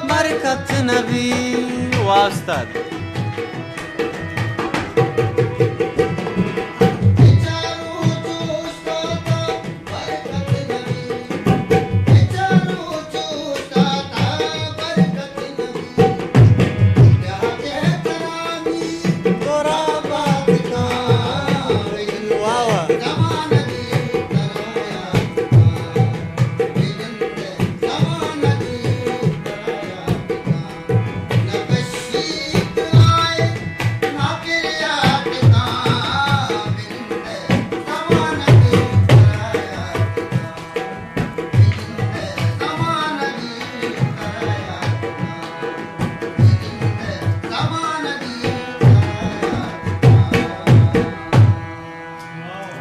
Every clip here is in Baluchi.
برکت نبی۔ واہ استاد۔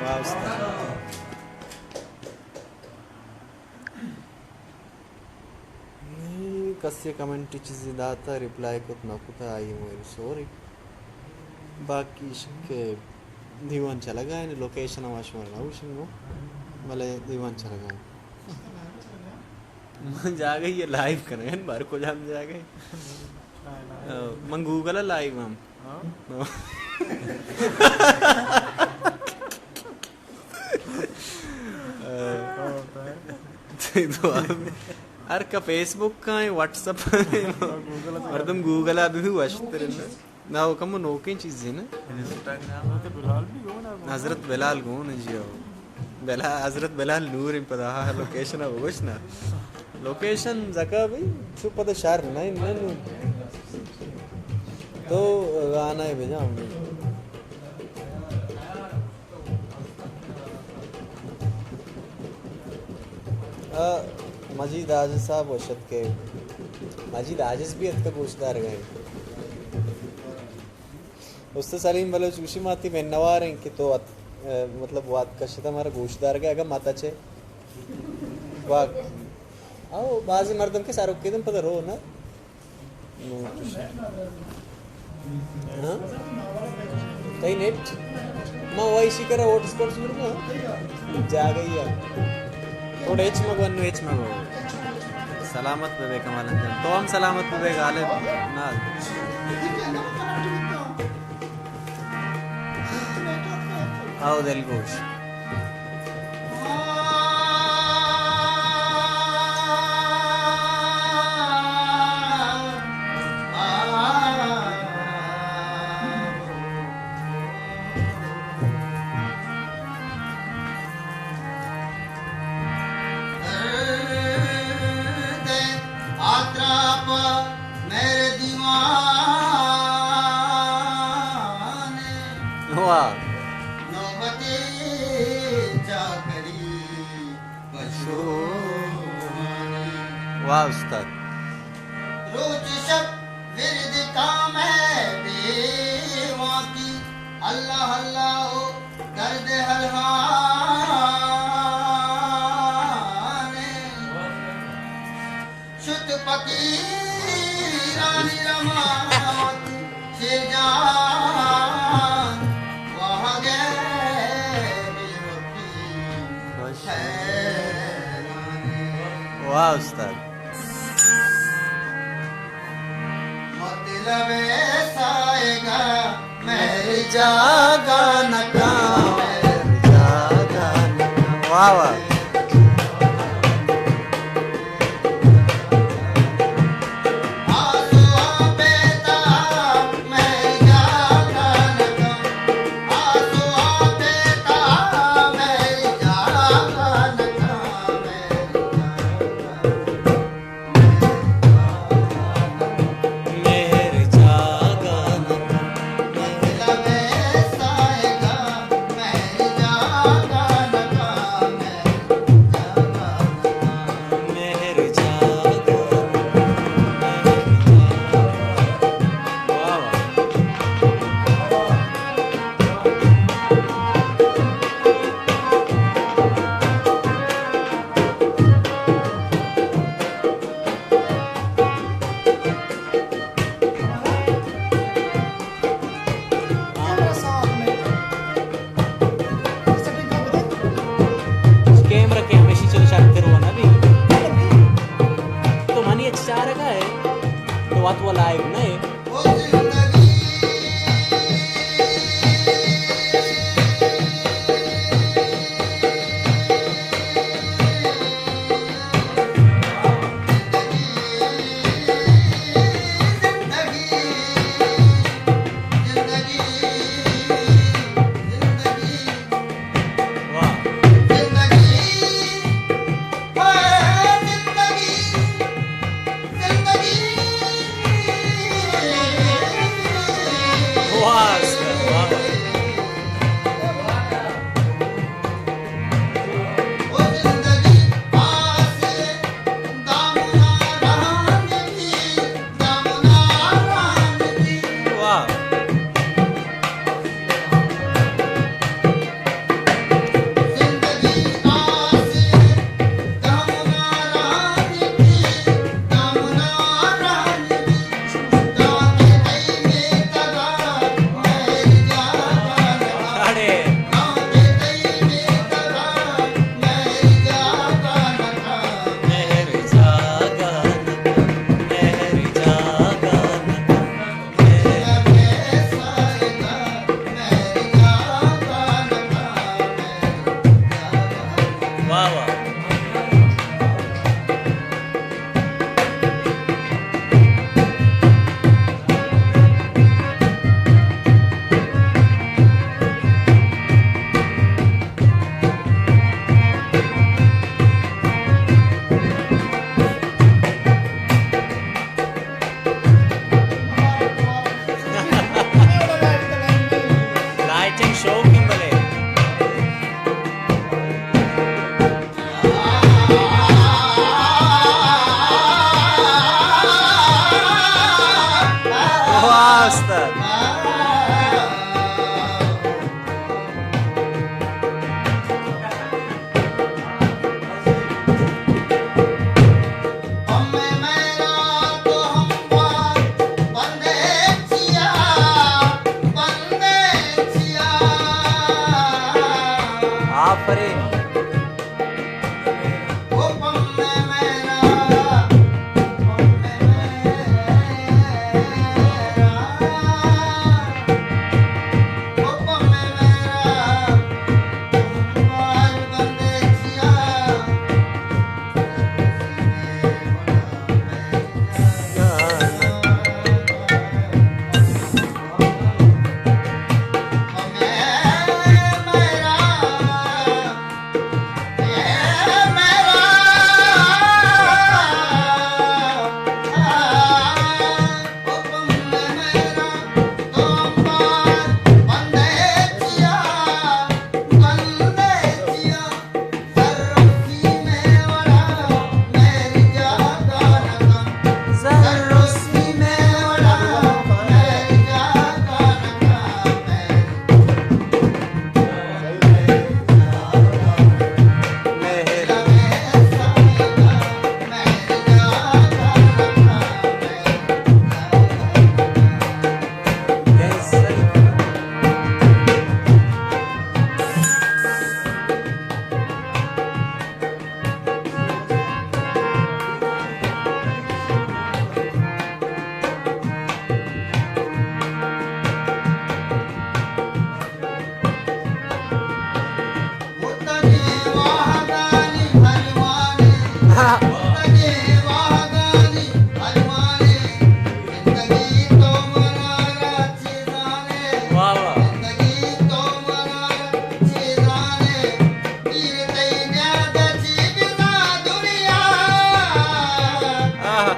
واہ استاد۔ نی کسے کمنٹ چیزے داتا، ریپلائی کت نہ کتا، آئی ہم ویری سوری۔ باقی اشک دیوان چلگا ہے، لوکیشن ہم شمار نہ ہوشن گو، بلے دیوان چلگا ہے۔ من جاگہ یہ لائیو کریں، بار کجام جاگہ ہے؟ من گوگل لائیو ہم۔ ہاں۔ ہر کا فیس بک کا ہے، واٹس اپ کا ہے، مردم گوگل آ بھی وشتر ہے۔ نہ، وہ کم نوکیں چیزیں نا۔ حضرت بلال گون جی ہو۔ بلال، حضرت بلال نور ان پدا لوکیشن ءَ بگوش نا۔ لوکیشن زکا بھئی، چو پدا شہر نہ، نہ، نہ۔ تو گانا ہے بجا ہم۔ آ، مجید عاجز صاحب وشت کہ مجید عاجز بھی اتکا گوشدار گئے۔ استاد سلیم بلوچ گوشی ما تی منوار ہیں کہ تو ات-، مطلب وات کشتا مارا گوشدار گئے اگا ماتا چے۔ واک۔ او، بعضی مردم کہ سارو کدن پدا رو نا۔ ہاں؟ تئی نیٹ؟ ما وائی سی کرا ہوٹ اسپاٹ سور نا۔ جاگہ ہی ہے۔ تھوڑا ایچ مگو، انو ایچ مگو۔ سلامت بے کمال جان۔ تو ہم سلامت بے غالب۔ نا۔ آؤ دلگوش۔ آتراپ میرے دیوانے۔ واہ۔ نوبتی چاکری پشوانی۔ واہ استاد۔ روچ شپ ورد کام ہے دیوان کی۔ اللہ اللہ او درد ہر ہانے۔ شت فقیرانی رمات شیر جان واہ گئے بے وقتی حیرانے۔ واہ استاد۔ مطلب سائے گا مہر جاگا نکا، مہر جاگا نکا۔ واہ واہ۔ آسو آ پیدا مہر جاگا نکا۔ لائیو نہ اے۔ واہ۔ واہ، واہ۔ واہ۔ اڑے۔ واہ واہ۔ لائٹنگ شو کن بلے۔ واہ استاد۔ آفرین۔ واہ واہ۔ آہا۔